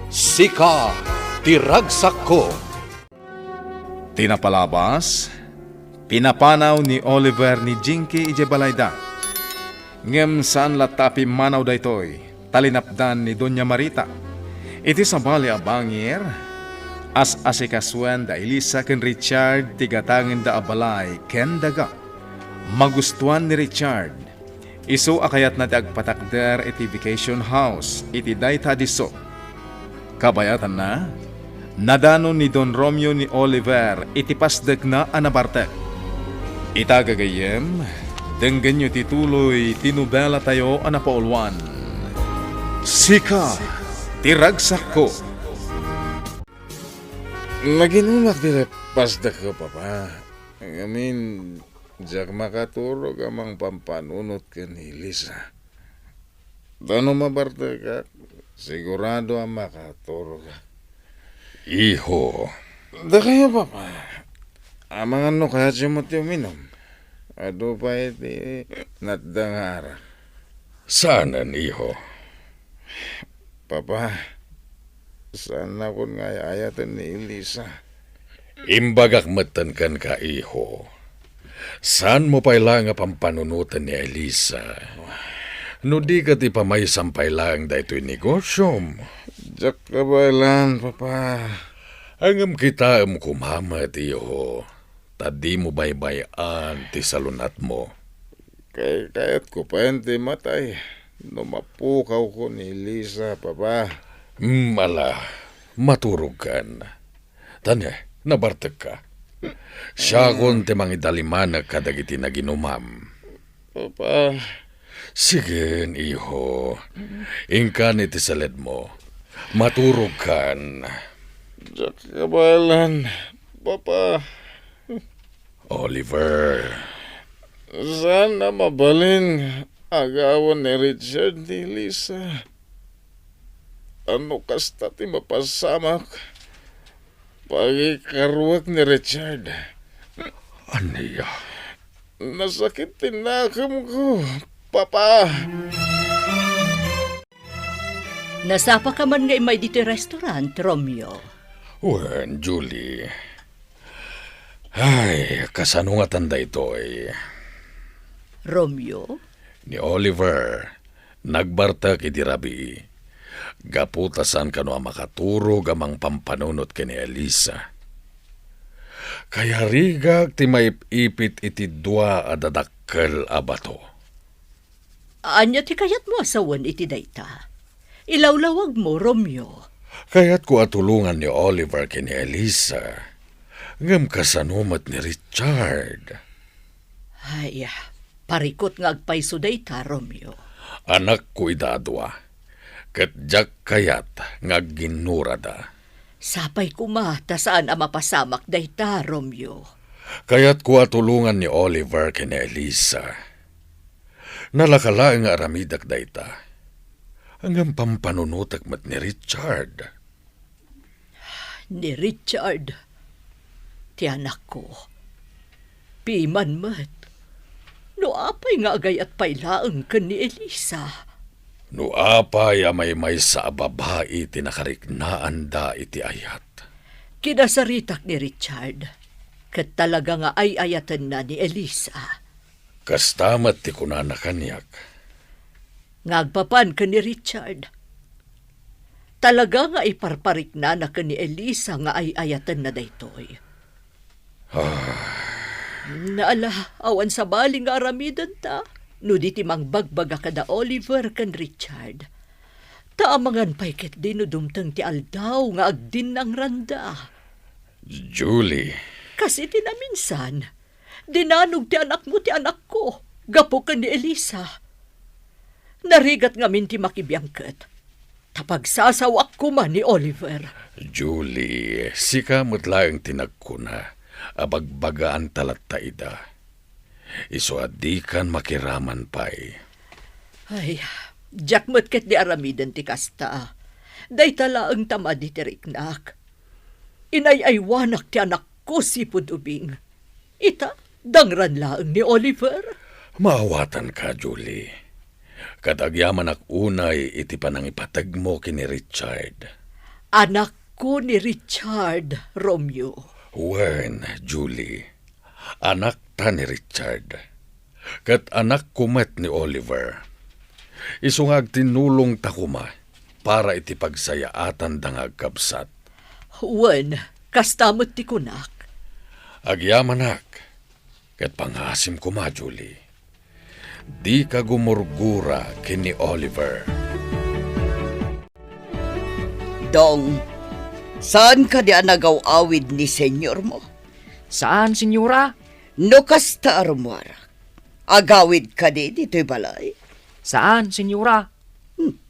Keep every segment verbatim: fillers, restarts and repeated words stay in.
Sika ti ragsakko. Ti napalabas, pinapanaw ni Oliver ni Jinky idiay balayda. Ngem saan latta a pimmanaw daytoy, ta linapdan ni Doña Marita. Iti sabali a bangir, as-asikasuen da Elisa ken Richard ti gatangenda a balay ken daga. Magustuan ni Richard. Isu a kayatna ti agpatakder iti vacation house iti dayta a disso. Kabayatanna, nadanon ni Don Romeo ni Oliver iti pasdekna a nabartek. Ita gagayyem, denggenyo ti tuloy ti nobelatayo a napauluan, Sika ti Ragsakko. Naginumak ti pasdekko, Papa. Ngamin, diak makaturog a mangpampanunot ken ni Elisa. Ta no mabartekak, sigurado a makaturogak. Iho. Dakayo, Papa. Amangan no kayatyo met ti uminum. Adu pay ti natda nga arak. Saanen, iho. Papa, saannakon nga ay-ayaten ni Elisa. Imbagak metten kenka, iho. Saanmo pay laeng a pampanunoten ni Elisa. No di ket ipamaysam pay laeng daytoy negosyom. Diak kabaelan, Papa. Ngem kitaem koma met, iho, ta dimo baybay-an ti salun-atmo. Kay kayatko payen ti matay no mapukawko ni Elisa, Papa. Hmm, ala, maturogkan. Tane, nabartekka. Siakon ti mangidalimanek kadagiti naginumam. Papa. Sige, iho. Inkan iti saledmo. Maturogkan. Diak kabaelan, Papa. Oliver. Saan a mabalin nga agawan ni Richard ni Elisa. Ano kasta ti mapasamak? Pagikaruak ni Richard. Ania? Nasakit ti nakemko, Papa. Nasapaka man nga immay ditoy restaurant, Romeo? Wen, Julie. Ay, kasano ngatan daytoy? Romeo? Ni Oliver, nagbartek idi rabii. Gapu ta saan kano a makaturog a mangpampanunot ken ni Elisa. Kayarigak ti maip-ipit iti dua a dadakkel a bato. Ania ti kayatmo a sawen iti dayta? Ilawlawagmo, Romeo. Kayatko a tulongan ni Oliver ken ni Elisa. Ngem kasano met ni Richard? Ay, parikut nga agpayso dayta, Romeo. Anakko ida a dua, ket diak kayat nga agginnurada. Sapay koma ta saan a mapasamak dayta, Romeo. Kayatko a tulongan ni Oliver ken ni Elisa. Nalaka laeng nga aramidek dayta. Ngem pampanunotek met ni Richard. Ni Richard, ti anakko. Piman met, no apay nga agay-at pay laeng ken ni Elisa? No apay a maymaysa a babai ti nakariknaanda iti ayat. Kinasaritak ni Richard, ket talaga nga ay-ayatenna ni Elisa. Kasta met ti kunana kaniak. Nga agpapan ken ni Richard. Talaga nga iparpariknana ken ni Elisa nga ay-ayatenna daytoy. Ah. Naala, awan sabali nga aramidenta, no di ti mangbagbaga kada Oliver ken Richard. Ta amangan pay ketdi no dumteng ti aldaw nga agdinnangranda. Julie. Kas iti naminsan, dinanog ti anakmo ti anakko, gapu ken ni Elisa. Narigat ngamin ti makibiangket, ta pagsasawak koma ni Oliver. Julie, sika met laeng ti nagkuna a bagbagaanta latta ida. Isu a dikan makiraman pay. Ay, diak met ketdi aramiden ti kasta. Dayta laeng ta madi ti riknak. Inay-aywanak ti anakko sipud ubing. Ita, dangran laeng ni Oliver. Maawatanka, Julie. Ket agyamanak unay iti panangipategmo ken ni Richard. Anakko ni Richard, Romeo. Wen, Julie. Anakta ni Richard. Ket anakko met ni Oliver. Isu nga agtinnulongta koma para iti pagsayaatanda nga agkabsat. Wen, kasta met ti kunak. Agyamanak, ket pangasim koma, Julie. Dika gumurgura ken ni Oliver. Dong, saan kadi a nagaw-awid ni senyormo? Saan, senyora. No kasta a rummuarak, agawid kadi ditoy balay? Saan, senyora. Hmm.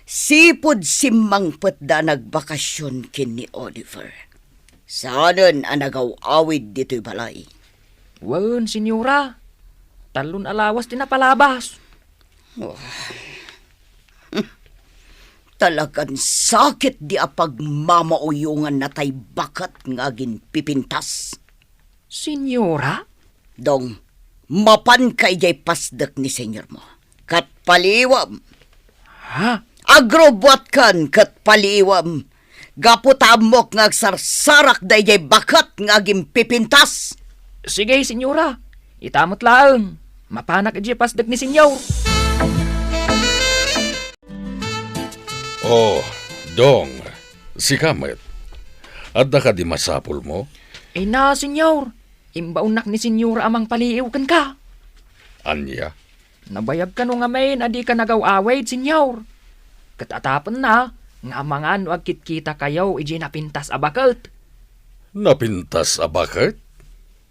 Sipud simmangpetda a nagbakasyon ken ni Oliver, saanen a nagaw-awid ditoy balay. Wen, senyora. Tallon a lawas ti napalabas. Oh. Talagan sakit di a pagmamauyongan natay baket nga aginpipintas. Senyora? Dong, mapanka idiay pasdek ni senyormo. Ket paliiwem. Ha? Agrubbuatkan ket paliiwem. Gapu ta ammok nga agsarsarak daydiay baket nga agimpipintas. Sige, senyora. Ita met laeng. Mapanak idiay pasdek ni senyor. Oh, Dong, sika met. Adda kadi masapulmo? Ina, senyor. Imbaonnak ni senyora a mangpaliiw kenka. Ania? Nabayag kano ngamin a dika nagaw-awid, senyor. Ket atapenna nga amangan no agkitkitakayo idiay napintas a baket. Napintas a baket?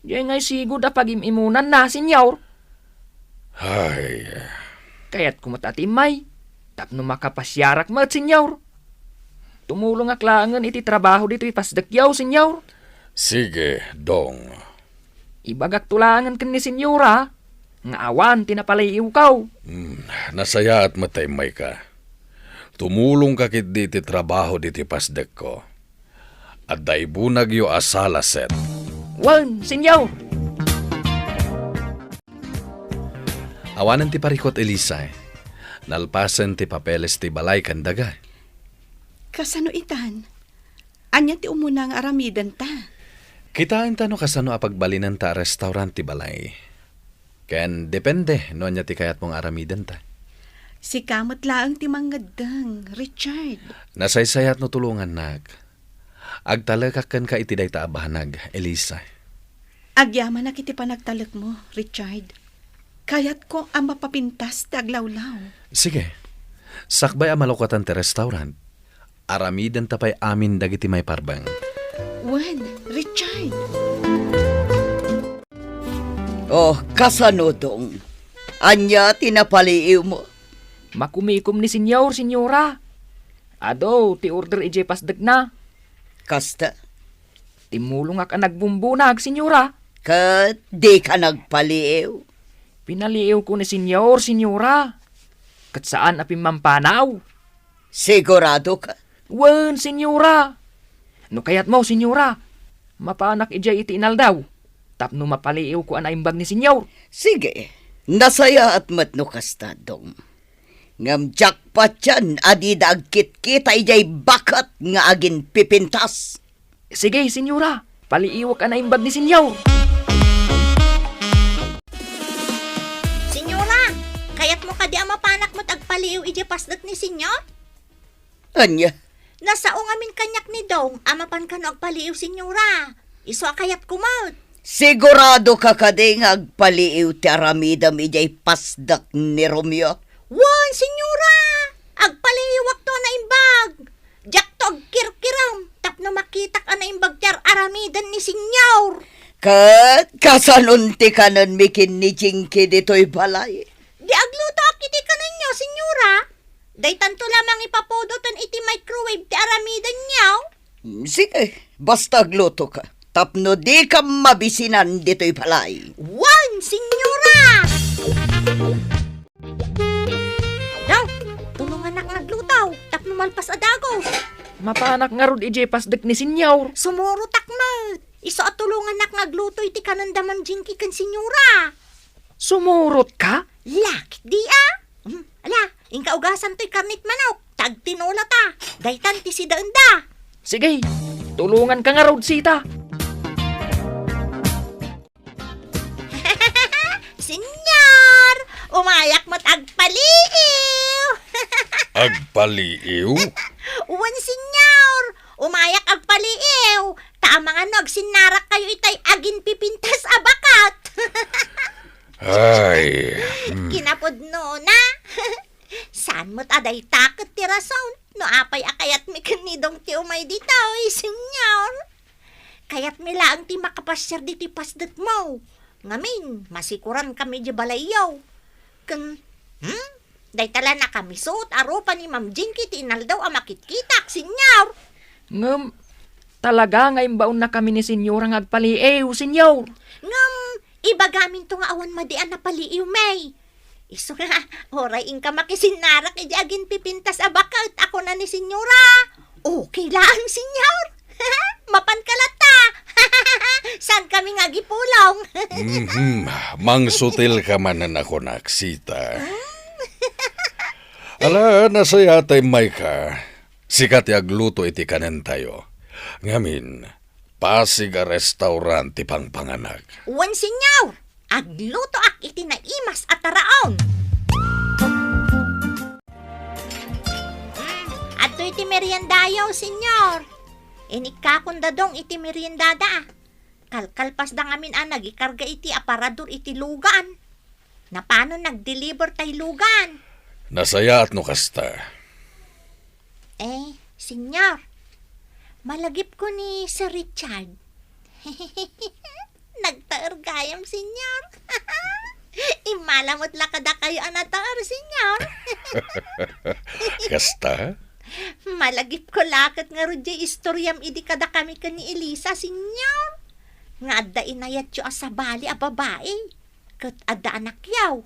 Diay ngay sigud a pagim-imunanna, senyor. Ay. Kayatko met a timmay, tapno makapasiarak met, senyor. Tumulongak laengen iti trabaho ditoy pasdekyo, senyor. Sige, Dong. Ibagakto laengen ken ni senyora nga awan ti napaliiwko. Hmm, nasayaat met ta immayka. Tumulongka ketdi iti trabaho ditoy pasdekko. Adda ibunagyo a sala set. Wen, senyor. Awanen ti parikut, Elisa. Nalpasen ti papeles ti balay ken daga. Kasano itan? Ania ti umuna nga aramidenta? Kitaenta no kasano a pagbalinenta a restaurant ti balay. Ken depende no ania ti kayatmo nga aramidenta. Sika met laeng ti mangngeddeng, Richard. Nasaysayat no tulongannak. Agtalekak kenka iti dayta a banag, Elisa. Agyamanak iti panagtalekmo, Richard. Kayatko a mapapintas ti aglawlaw. Sige. Sakbay a malukatan ti restaurant, aramidenta pay amin dagiti maiparbeng. Wen, Richard. Oh, kasano, Dong? Ania ti napaliiwmo? Makumikom ni senyor, senyora. Adu ti order idiay pasdekna. Kasta? Timmulongak a nagbumbunag, senyora. Ket dika nagpaliiw? Pinaliiwko ni senyor, senyora. Ket saan a pimmampanaw. Siguradoka? Wen, senyora. No kayatmo, senyora, mapanak idiay iti inaldaw tapno mapaliiwko a naimbag ni senyor. Sige, nasayaat met no kasta, Dong. Ngem diak patian a dida agkitkita idiay baket nga aginpipintas. Sige, senyora. Paliiwek a naimbag ni senyor. Senyora, kayatmo kadi a mapanak met agpaliiw idiay pasdek ni senyor? Ania? Nasao ngamin kaniak ni Dong a mapan kano agpaliiw, senyora. Isu a kayatko met. Siguradoka kadi nga agpaliiw ti aramidem idiay pasdek ni Romeo? Wen, senyora! Agpaliiwakto a naimbag. Diakto agkirkirem tapno makitak a naimbag ti ar-aramiden ni senyor. Ket kasanon ti kanenmi ken ni Jinky ditoy balay? Di aglutoak iti kanenyo, senyora. Daytanto lamang ipapudoten iti microwave ti aramidenyo. Hmm, sige, basta aglutoka tapno dika mabisinan ditoy balay. Wen, senyora! Dong, tulongannak nga agluto tapno malpas a dagus. Mapanak ngarud idiay pasdek ni senyor. Sumurotak met. Isu a tulongannak nga agluto iti kanenda Ma'am Jinky ken senyora. Sumurotka? Lak, di a? Hmm, ala, inka ugasan toy karnit manok. Tagtinulata. Daytan ti sidaenda. Sige, tulonganka ngarud, Sita. Senyor, umayak met agpaliiw. Agpaliiw? Wen, senyor, umayak agpaliiw. Ta amangan no agsinnarakkayo itay aginpipintas a bakat. Ay, hmm. Kinapudnona. Saan met a dayta ket ti rason no apay a kayatmi ken ni Dong ti umay ditoy, senyor. Kayatmi laeng ti makapasiar ditoy pasdetmo. Ngamin, masikuran kami di balayyo. Ken, hmm? Dayta la nakamisut a rupa ni Ma'am Jinky ti inaldaw a makitkitak, senyor. Ngem, talaga nga imbaonna kami ni senyora nga agpaliiw, senyor. Ngem, ibagaminto nga awan madi a napaliiwmi. Isu nga, uray inka makisinnarak idi aginpipintas a baket a kuna ni senyora. Okay laeng, senyor. Mapanka latta. Saan kami nga agipulong? Mhm. Mangsutilka manen a kunak, Sita. Hmm? Ala, nasayaat a immayka. Sika ti agluto iti kanentayo. Ngamin, Pasig a restaurant ti pangpanganak. Wen, senyor. Aglutoak iti naimas a taraon. Hmm, adtoy ti meriendayo, senyor. Inikkakon da Dong iti meriendada. Kalkalpasda ngamin a nagikarga iti aparador iti lugan. Napano nagdeliver tay lugan? Nasayaat no kasta. Eh, senyor, malagipko ni Sir Richard. Nagtaer gayam, senyor. Immala met la kadakayo a nataer, senyor. Kasta? Malagipko la ket ngarud diay istoriam idi kadakami ken ni Elisa, senyor. Nga adda inayatyo a sabali a babai. Ket adda anakyaw.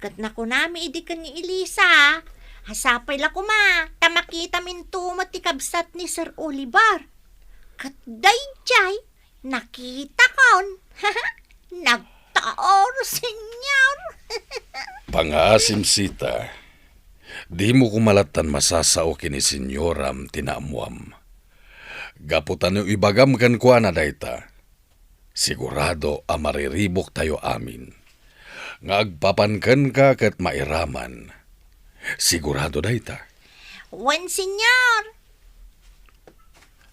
Ket nakunami idi ken ni Elisa, a sapay la koma ta makitaminto met ti kabsat ni Sir Oliver. Ket daydiay, nakitakon. Nagtaor, senyor. Pangaasim, Sita. Dimo koma lattan masasao ken ni senyoram ti naammoam. Gapu ta no ibagam kenkuana dayta, sigurado a mariribuktayo amin. Nga agpapan kenka ket mairaman. Sigurado dayta. Wen, senyor.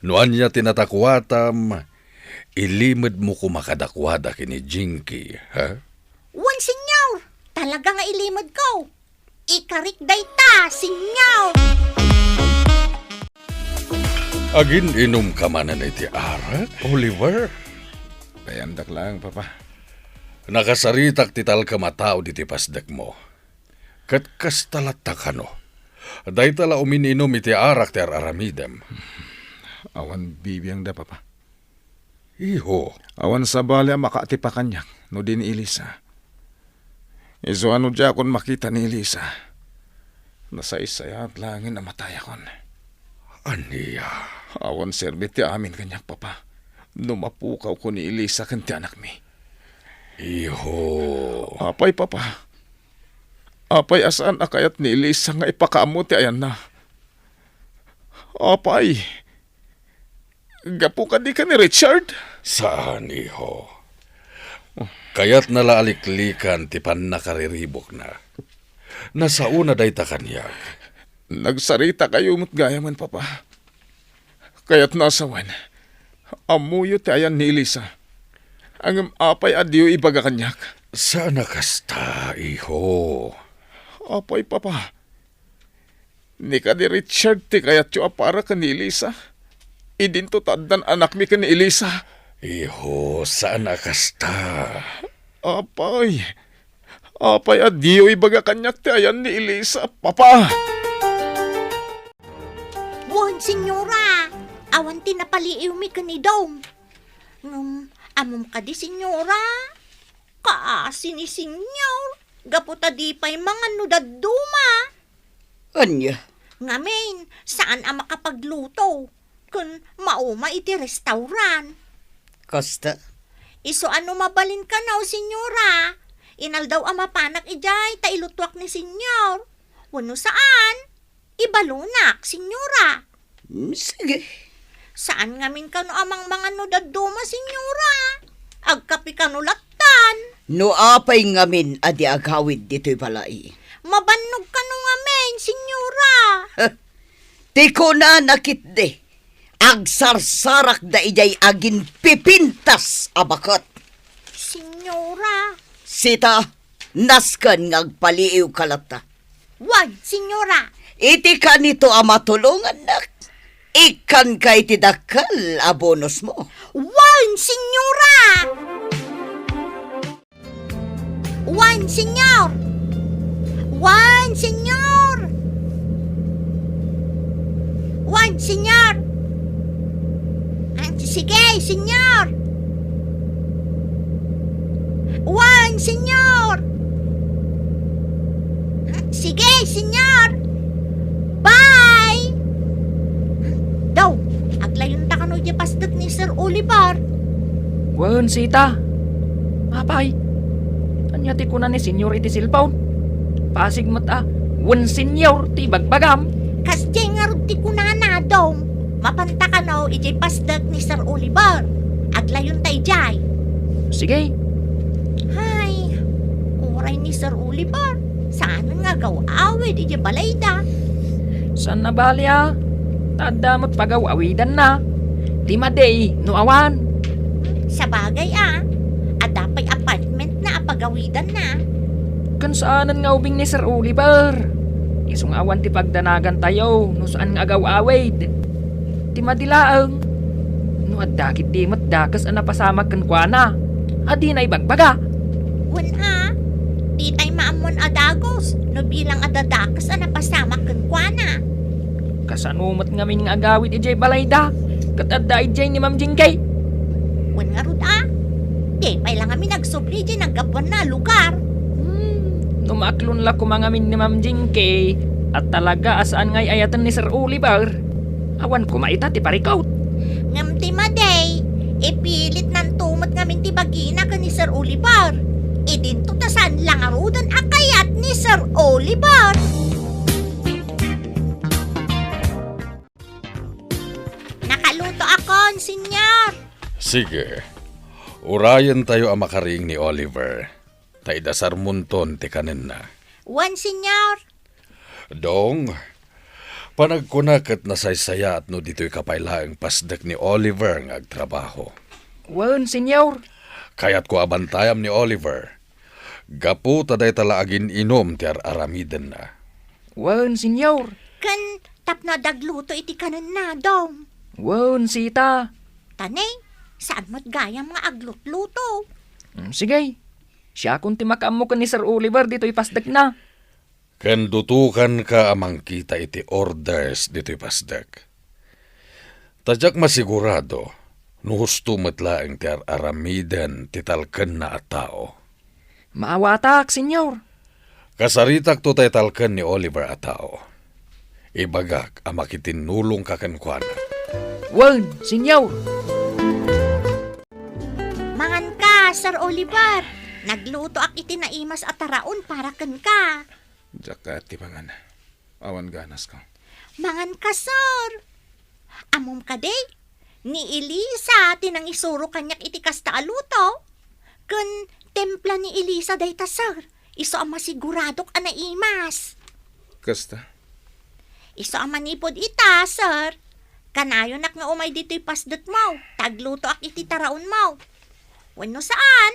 No ania ti natakuatam, ilimedmo koma kadakuada ken ni Jinky, ha? Wen, senyor. Talaga nga ilimedko. Ikarik dayta, senyor! Agin-inumka manen iti arak, Oliver? Kayanak laeng, Papa. Nakasaritak ti talkem a tao ditoy pasdekmo. Ket kasta latta kano. Dayta la umin-inum iti arak ti ar-aramidem. Awan bibiangda, Papa. Iho. Awan sabali a makaatipa kaniak no di ni Elisa. Isu a no diakon makita ni Elisa, nasaysayaat laengen a matayakon. Ania? Awan serbi ti amin kaniak, Papa, no mapukawko ni Elisa ken ti anakmi. Iho. Apay, Papa? Apay a saan a kayat ni Elisa nga ipakaammo ti ayanna? Apay? Gapu kadi ken ni Richard? Saan, iho. Kayatna la a liklikan ti pannakariribukna. Nasaona dayta kaniak. Nagsaritakayo met gayamen, Papa. Kayatna a sawen, ammoyo ti ayan ni Elisa. Ngem apay a diyo ibaga kaniak? Saan a kasta, iho. Apay, Papa? Ni kadi Richard ti kayatyo a para ken ni Elisa? Idinto ta addan anakmi ken ni Elisa. Iho, saan a kasta. Apay, apay a diyo ibaga kaniak ti ayan ni Elisa, Papa? Wen, senyora, awan ti napaliiwmi ken ni Dong. Ngem, ammom kadi, senyora? Kaasi ni Senyor, gapu ta di pay mangan no dadduma. Ania? Ngamin, saan a makapagluto, ken mauma iti restaurant. Kasta? Isu a no mabalin kano, senyora, inaldaw a mapanak idiay ta ilutuak ni Senyor. Wenno saan? Ibalonak, Senyora. Mm, sige. Saan ngamin kano a mangmangan no dadduma, Senyora? Agkape kano lattan. No apay ngamin a di agawid ditoy balay? Mabannog kano ngamin, Senyora. Ti kunana ketdi, agsarsarakda idiay aginpipintas a baket. Senyora. Sita, nasken nga agpaliiwka latta. Wen, Senyora. Iti kanito a matulongannak, ikkanka iti dakkel a bonusmo. Wen, Senyora! Wen, Senyor! Wen, Senyor! Wen, Senyor! Ah, sige, Senyor! Wen, Senyor! Ah, sige, Senyor! Bye! Daw, aglayonta kano idiay pasdek ni Sir Oliver. Wen, sita. Apay, ania ti kuna ni Senyor iti cellphone? Pasig met a, wen, Senyor ti ibagbagam. Kasdiay ngarud ti kunana, Dong. Mapanta kano idiay pasdek ni Sir Oliver. Aglayonta idiay. Sige. Hay, uray ni Sir Oliver. Saan nga agaw-awid idiay balayda. Saan a bali a, ta adda met pagaw-awidanna. Ti madi no awan. Sabagay a, adda pay apartmentna a pagawidanna. Ken saanen nga ubing ni Sir Oliver. Isu nga awan ti pagdanagantayo no saan nga agaw-awid. Ti madi laeng, no adda ketdi met dakes a napasamak kenkuana, a dina ibagbaga. Wen a, ditay maammon a dagus no bilang adda dakes a napasamak kenkuana. Kasano met ngamin nga agawid idiay balayda ket adda idiay ni Ma'am Jinky? Wen ngarud a, di pay la ngamin agsubli idiay naggapuanna a lugar. Hmm, no maaklon la koma ngamin ni Ma'am Jinky a talaga a saan nga ay-ayaten ni Sir Oliver. Awan koma ita ti parikut. Ngem ti madi, ipilitnanto met ngamin ti bagina ken ni Sir Oliver. Idinto ta saan la ngaruden a kayat ni Sir Oliver. Nakalutoakon, Senyor. Sige. Urayentayo a makariing ni Oliver. Ta idasarmonton ti kanenna. Wen, Senyor. Dong, panagkuna ket nasaysayaat no ditoyka pay laeng pasdek ni Oliver nga agtrabaho. Wen, Senyor. Kayatko a bantayam ni Oliver. Gapu ta dayta la agin-inum ti ar-aramidenna. Wen, Senyor. Ken tapno adda agluto iti kanenna, Dong. Wen, sita. Ta ne, saan met gayam nga aglutluto. Mm, sige. Siakon ti makaammo ken ni Sir Oliver ditoy pasdekna. Ken dutokanka a mangkita iti orders ditoy pasdek. Ta diak masigurado no husto met laeng ti ar-aramiden ti talkenna a tao. Maawatak, Senyor. Kasaritakto tay talken ni Oliver a tao. Ibagak a makitinnulongka kenkuana. Wen, Senyor. Manganka, Sir Oliver. Naglutoak iti naimas a taraon para kenka. Diak kayat ti mangan. Awan ganasko. Manganka, sir. Ammom kadi, ni Elisa ti nangisuro kaniak iti kasta a luto. Ken templa ni Elisa dayta, sir. Isu a masiguradok a naimas. Kasta? Isu a manipud ita, sir. Kanayonak nga umay ditoy pasdekmo, ta aglutoak iti taraonmo. Wenno saan,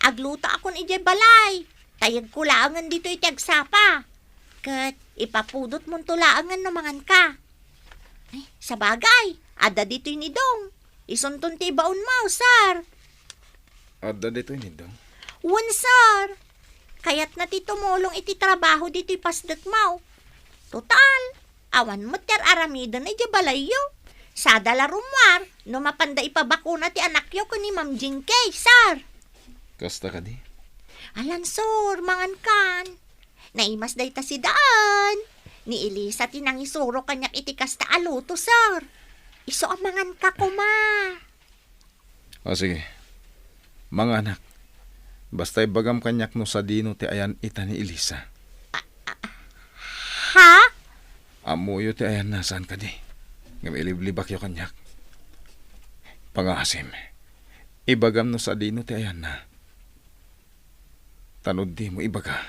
aglutoakon idiay balay. Tayegko laengen ditoy ti agsapa. Ket ipapudotmonto laengen no manganka. Ay, sabagay, adda ditoy ni Dong. Isunton ti ibaonmo, sir. Adda ditoy ni Dong? Wen, sir. Kayatna ti tumulong iti trabaho ditoy pasdekmo. Total, awan met ti ar-aramiden idiay balayyo. Sada la rummuar no mapanda ipabakuna ti anakyo ken ni Ma'am Jinky, sir. Kasta kadi? Alan, sir, mangankan. Naimas dayta sidaen. Ni Elisa ti nangisuro kaniak iti kasta a luto, sir. Isu a manganka koma. O, sige. Manganak. Basta ibagam kaniak no sadino ti ayan ita ni Elisa. Ha? Ammoyo ti ayanna, saan kadi? Ngem iliblibakyo kaniak. Pangasim, ibagam no sadino ti ayanna. Ta no dimo ibaga,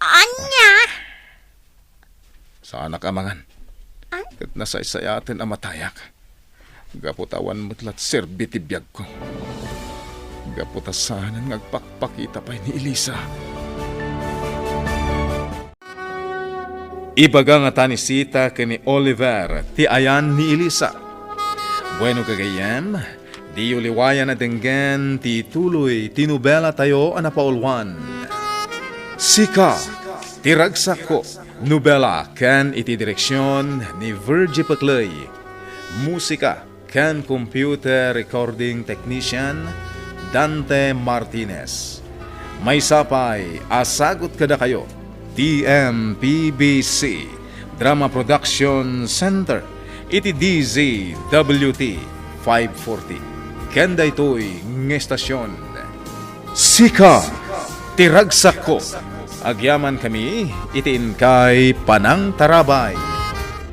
Ania? Saanak a mangan. Ay. Ket nasaysayaten a matayak. Gapu ta awan met la ti serbi ti biagko. Gapu ta saanen nga agpakpakita pay ni Elisa. Ibaga ngata ni Sita ken ni Oliver ti ayan ni Elisa. Bueno, gagayyem, diyo liwayan a denggen ti tuloy ti nobelatayo a napauluan. Sika, ti ragsakko, nobela ken iti direksion ni Virgie Pecley. Musika ken computer recording technician, Dante Martinez. Maysa pay a sagut kadakayo, T M P B C Drama Production Center, iti D Z W T five forty. Ken daytoy nga estasion, Sika ti ragsakko. Agyaman kami iti inkay panangtarabay.